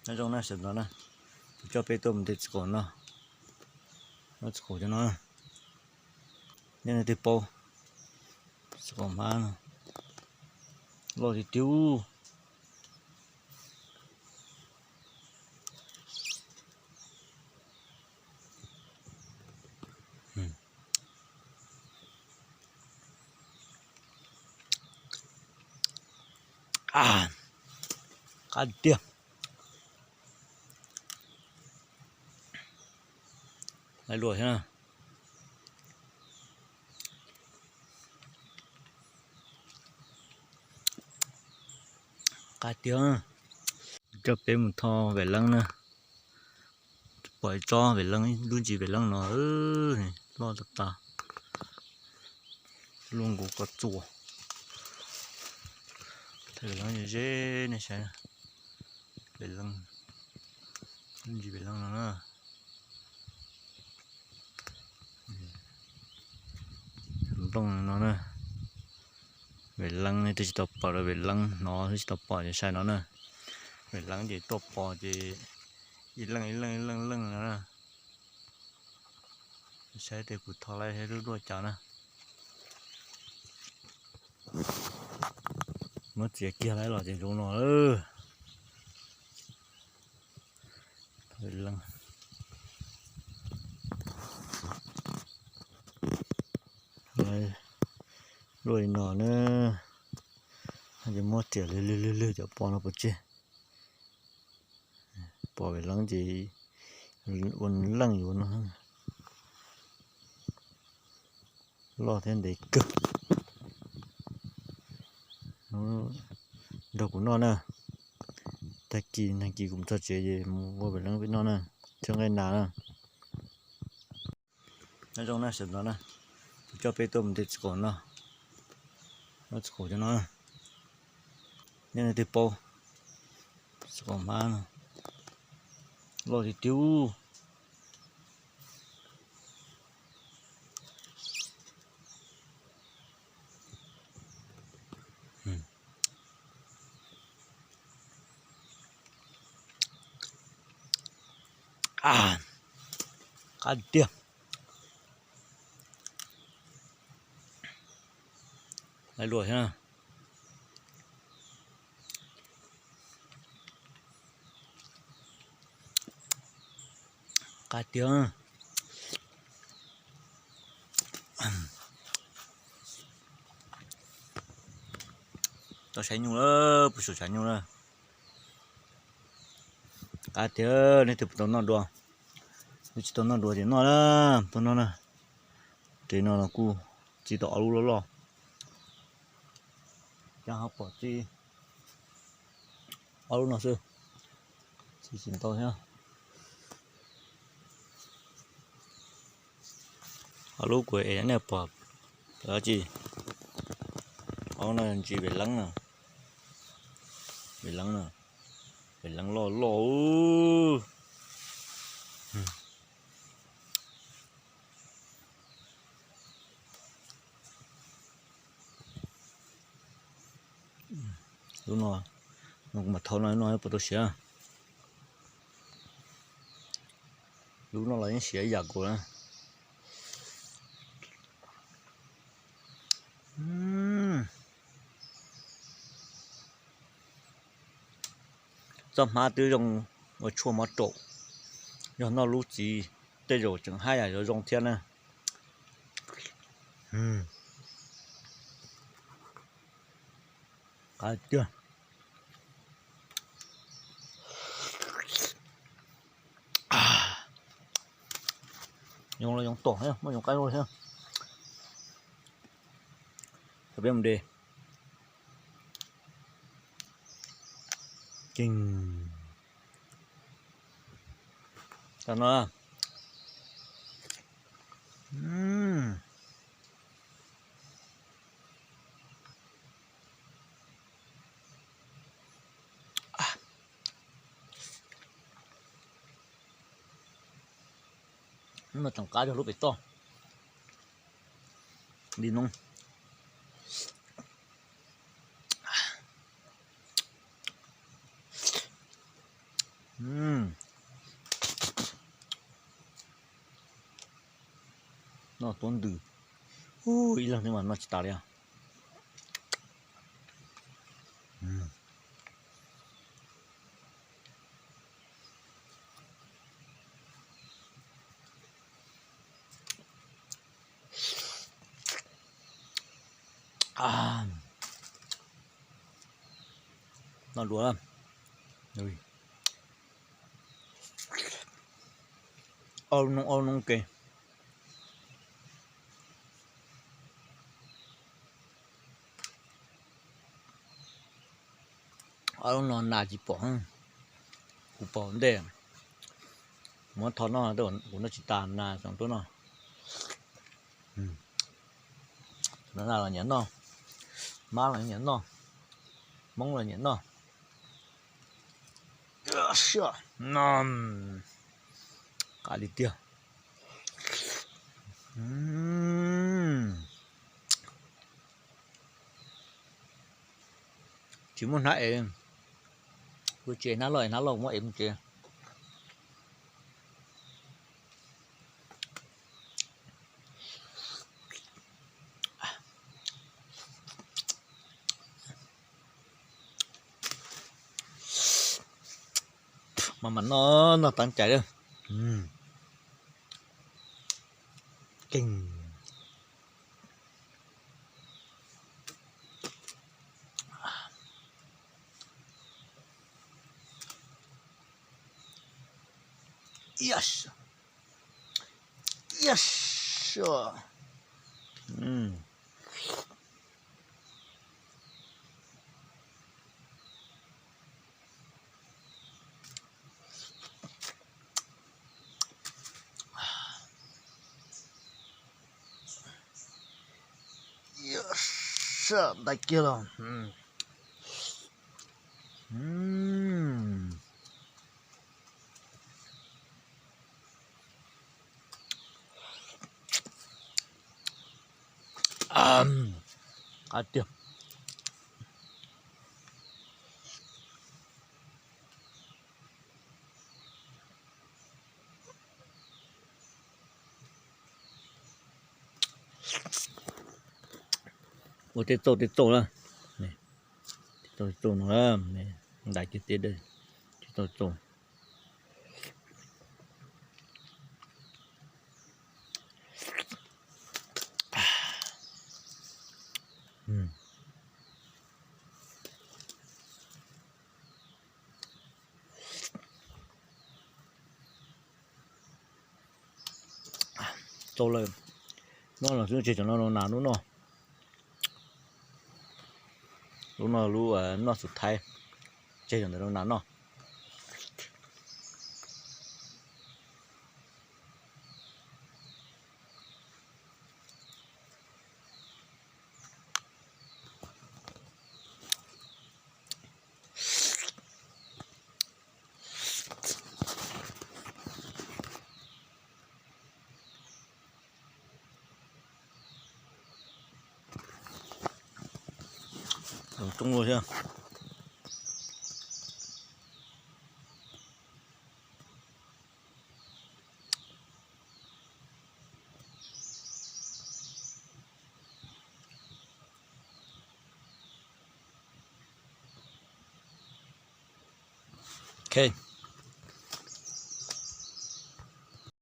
Nyob zoo na sawv daws na, kuv coj peb tuaj mus de txiv qaum no, txiv qaum cov no, nej leej twg paub, txiv qaum hmab no, loj tiag tiag. Qab tiag. Lais luam thiab na. Qab tiag. Coj peb mus tho vam leeb na. Pom ib tsob vam leeb, lub ntsis vam leeb no, loj tas tas. Luaj nkaus koj txuas. Vam leeb ze ze nej saib. Vam leeb, lub ntsis vam leeb no na. Nplooj no na. Vam leeb nej twb tsis tau pom, vam leeb no twb tsis tau pom ces saib no na. Vam leeb ces tuaj pom ces ib leej ib leej ib leej leej no na. Saib tej kuv tho laib thiab lub duaj cas na. Muab txiav kiag laib los ces zoo no. Vam leeb, luaj li no na, ces muab txiav lwg lwg lwg lwg cov pos no pov tseg. Pom vam leeb ces ua leej yuav no. Loj thiab ntev kawg. Nrog kuv noj na. Tag kis nag kis kuv mus txog tsev ces mus ua vam leeb peb noj na. Txhiab nqaij nas na. Nyob zoo na sawv daws na, kuv coj peb tuaj mus de txiv qaum no, txiv qaum cov no, nej leej twg paub, txiv qaum hmab no, loj tiag tiag. Qab tiag. Lais luam thiab. Qab tiag. Tau saib nyuj lawm, puag saum tshav nyuj na. Qab tiag, nej twg tau noj dua, twb tsis tau noj dua ces noj na, tuaj noj na. Ces no los kuj txi tau ob lub loj loj, cas ho pom txi ob lub no xwb, txi tsis ntau thiab. Ob lub kuv ev nej pom dab tsi? Ob no ntsis vam leeb na, vam leeb na, vam leeb loj loj. Lub no, no kuv mam thau no, lub no puas tau siav. Lub no los yeej siav ib yam nkaus na. Txoj hmab twb zoo ua tshuaj mob raum, yog noj lub txiv tej zaum tseem haj yam yuav zoo thiab na. Qab tiag. Yoov los yoov tom thiab, muaj yoov qaib thiab. Thaum peb mus de, ceeb tas no. Mas tseem qab yog lub pem toj li no. Noj tuab ntws. Ib leeg twb mas noj tsis tas li os. Noj dua. Au noob au noob ke. Ob lub no nas tsis pom, kuv pom ntej. Muab tho noj, kuv noj tsis tas nas xyov tuaj noj. Nas los nyiam noj, mab los nyiam noj, hmoob los nyiam noj. Qab li tiag. Tsis muaj hnab ev, kuv tsis ev hnab loj, ev hnab loj muab ev mus tsev. Mas mam noj, noj tav cai lawm. Keej. Sab ntais kiag los. Qab tiag. Ua tej txauj tej txauj na, tej txauj tej txauj no, ntais kiag tej tej txauj txauj. Txaus lawm, noj los xwb, tseg cov no rau nas lub noj. Lub no lub noj xus thaiv, tseg cov ntawd rau nas noj. Coob ua thiab. Ok,